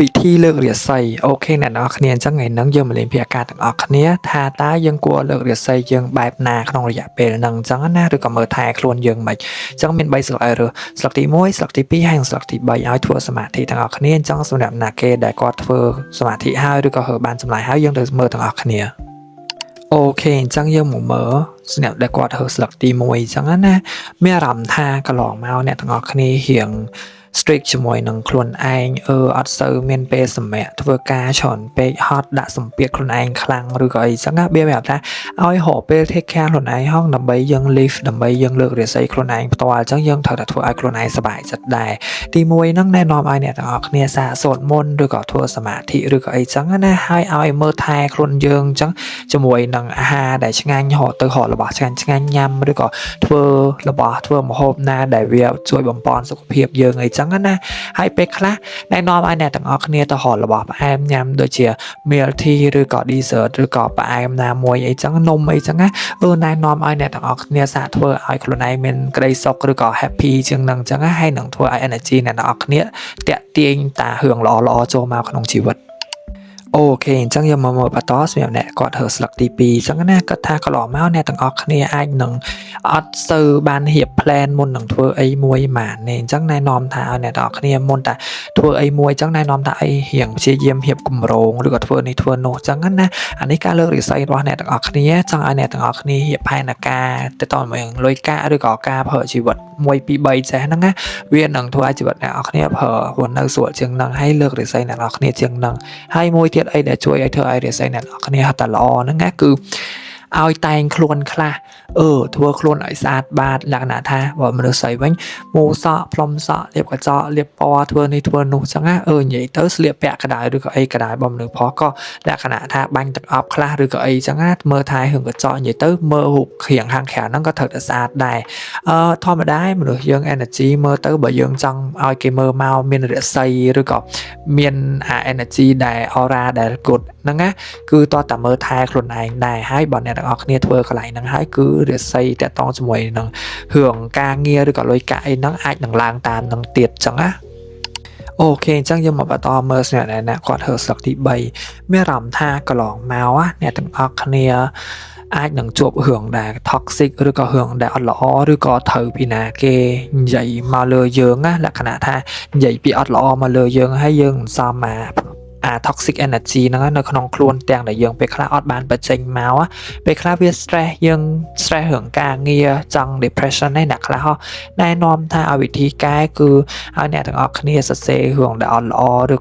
វិធីលើករាសីOK អ្នកនរគ្នាអញ្ចឹងថ្ងៃហ្នឹងយើងមកលេងពីអាការទាំងអស់គ្នាថាតើយើងគួរលើករាសីយើងបែបណាក្នុងរយៈពេលហ្នឹងអញ្ចឹងណាឬក៏មើលថែខ្លួនយើងមិនអញ្ចឹងមាន3ស្លឹកឲ្យរើសស្លឹកទី1ស្លឹកទី2ហើយនិងស្លឹកទី3ឲ្យធ្វើសមាធិទាំងអស់គ្នាអញ្ចឹងសម្រាប់ណាគេដែលគាត់ធ្វើសមាធិហើយឬក៏ហើបានចម្លើយហើយយើងទៅមើលទាំងអស់គ្នាOK អញ្ចឹងយើងមកមើលស្នាក់ដែលគាត់ធ្វើស្លឹកទី1អញ្ចឹងណាមានអារម្មណ៍ថាកន្លងមកអ្នកទាំងអស់គ្នារៀង strict ជាមួយនឹងខ្លួនឯងអឺអត់សូវមានពេលសម្រាកធ្វើការច្រើនពេកហត់ដាក់សម្ពាធខ្លួនឯងខ្លាំងឬក៏អីចឹងណាវាប្រាប់ថាឲ្យរកពេល take care ខ្លួនឯងហងដើម្បីយើង live ដើម្បីយើងលើករាសីខ្លួនឯងផ្ទាល់អញ្ចឹងយើងត្រូវតែធ្វើឲ្យខ្លួនឯងសប្បាយចិត្តដែរទីមួយហ្នឹងណែនាំឲ្យអ្នកទាំងអស់គ្នាសាកសូត្រមន្តឬក៏ធ្វើសមាធិឬក៏អីចឹងណាហើយឲ្យមើលថែខ្លួនយើងអញ្ចឹងជាមួយនឹងអាហារដែលឆ្ងាញ់រកទៅរករបស់ឆ្ងាញ់ឆ្ងាញ់ញ៉ាំឬក៏ធ្វើរបស់ធ្វើម្ហូបណាដែលវាជួយបំប៉នសុខភាពយើងអីចឹងណាហើយពេលខ្លះណែនាំឲ្យអ្នកទាំងអស់គ្នាទៅរករបស់ផ្អែមញ៉ាំដូចជា milk tea ឬក៏ dessert ឬក៏ផ្អែមណាមួយអីចឹងនំអីចឹងណាអឺណែនាំឲ្យអ្នកទាំងអស់គ្នាសាកធ្វើឲ្យខ្លួនឯងមានក្តីសុខឬក៏ happy ជាងនឹងចឹងណាហើយនឹងធ្វើឲ្យ energy អ្នកទាំងអស់គ្នាតាក់ទាញតារឿងល្អៗចូលមកក្នុងជីវិត OK អញ្ចឹងយើងមកមើលបន្តសម្រាប់អ្នកគាត់ធ្វើស្លឹកទី2អញ្ចឹងណាគាត់ថាកន្លងមកអ្នកទាំងអស់គ្នាអាចនឹងអត់សូវបានរៀប plan មុននឹងធ្វើអីមួយម៉ាននេះអញ្ចឹងណែនាំថាឲ្យអ្នកទាំងអស់គ្នាមុនតែធ្វើអីមួយអញ្ចឹងណែនាំថាអីរៀងព្យាយាមរៀបគម្រោងឬក៏ធ្វើនេះធ្វើនោះអញ្ចឹងណាអានេះការលើករាសីរបស់អ្នកទាំងអស់គ្នាចង់ឲ្យអ្នកទាំងអស់គ្នារៀបផែនការទៅតមួយលុយកាក់ឬក៏ការប្រើជីវិត1 2 3ចេះហ្នឹងណាវានឹងធ្វើឲ្យជីវិតអ្នកនរគ្នាប្រើរស់នៅស្រួលជាងហ្នឹងហើយលើករាសីអ្នកនរគ្នាជាងហ្នឹងហើយមួយទៀតអីដែលជួយឲ្យធ្វើឲ្យរាសីអ្នកនរគ្នាហត់តែល្អហ្នឹងណាគឺឲ្យតែងខ្លួនខ្លះអឺធ្វើខ្លួនឲ្យស្អាតបាតលក្ខណៈថាបើមនុស្សស្រីវិញមូសក់ផ្លុំសក់លាបកញ្ចក់លាបពណ៌ធ្វើនេះធ្វើនោះចឹងណាអឺនិយាយទៅស្លៀកពាក់កដៅឬក៏អីកដៅបើមនុស្សប្រុសក៏លក្ខណៈថាបាញ់ទឹកអប់ខ្លះឬក៏អីចឹងណាមើលថែរឿងកញ្ចក់និយាយទៅមើលរូបគ្រាងខាងក្រៅហ្នឹងក៏ត្រូវតែស្អាតដែរអឺធម្មតាមនុស្សយើង energy មើលទៅបើយើងចង់ឲ្យគេមើលមកមានរស័យឬក៏មានអា energy ដែល aura ដែល good ហ្នឹងណាគឺតោះតែមើលថែខ្លួនឯងដែរហើយបើអ្នកទាំងអស់គ្នាធ្វើកន្លែងហ្នឹងហើយគឺរាសីតាក់ទងជាមួយនឹងរឿងការងារឬក៏លុយកាក់អីហ្នឹងអាចនឹងឡើងតាមនឹងទៀតចឹងណាOK អញ្ចឹងយើងមកបន្តមើលសម្រាប់អ្នកគាត់ធ្វើស្លឹកទី3មានអារម្មណ៍ថាកន្លងមកអ្នកទាំងអស់គ្នាអាចនឹងជួបរឿងដែល toxic ឬក៏រឿងដែលអត់ល្អឬក៏ត្រូវពីណាគេនិយាយមកលើយើងណាលក្ខណៈថានិយាយពីអត់ល្អមកលើយើងហើយយើងមិនសមមកអា toxic energy ហ្នឹងនៅក្នុងខ្លួនទាំងដែលយើងពេលខ្លះអត់បានបញ្ចេញមកពេលខ្លះវា stress យើង stress រឿងការងារចង់ depression ឯអ្នកខ្លះណែនាំថាឲ្យវិធីកែគឺឲ្យអ្នកទាំងអស់គ្នាសរសេររឿងដែលអត់ល្អឬក៏